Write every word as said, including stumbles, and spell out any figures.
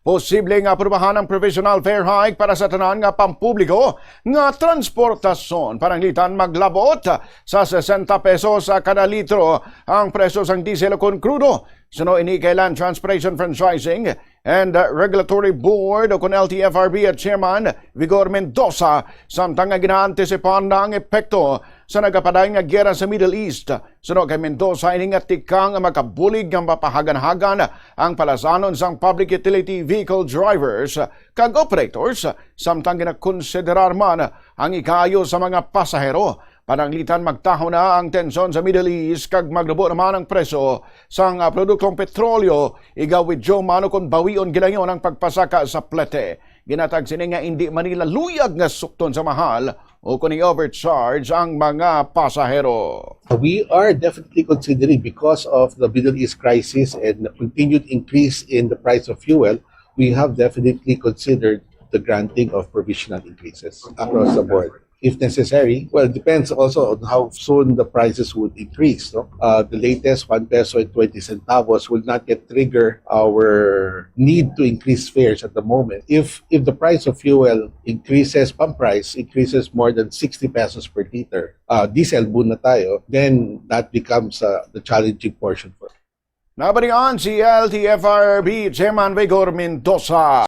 posible nga aprubahan ang provisional fare hike para sa tanan nga pampubliko nga transportasyon. Pananglitan maglabot sa sesenta pesos sa kada litro ang presyo sang diesel o kon krudo. Suno ini kay Land Transportation Franchising and Regulatory Board o kon L T F R B Chairman Vigor Mendoza, samtang nga ginaantisipar na ang epekto sa nagapadayon nga giyera sa Middle East. Suno kay Mendoza, ini nga tikang makabulig nga mapahagan-hagan ang palasanon sang public utility vehicle drivers kag operators, samtang ginakonsiderar man ang ikaayo sa mga pasahero. Pananglitan magtahaw na ang tensyon sa Middle East kag maglubo naman ang presyo sang, ah, produktong petrolyo, igawid man o kon bawion gilayon ang pagpasaka sa plete. Ginatag sini nga indi man nila luyag nga sukton sa mahal o kon i-overcharge ang mga pasahero. We are definitely considering, because of the Middle East crisis and the continued increase in the price of fuel, we have definitely considered the granting of provisional increases across the board. If necessary, well, it depends also on how soon the prices would increase. No? Uh, the latest one peso and twenty centavos will not yet trigger our need to increase fares at the moment. If if the price of fuel increases, pump price increases more than sixty pesos per liter, uh, diesel boon na tayo, then that becomes uh, the challenging portion for Nabalian si L T F R B Chairman Vigor Mendoza.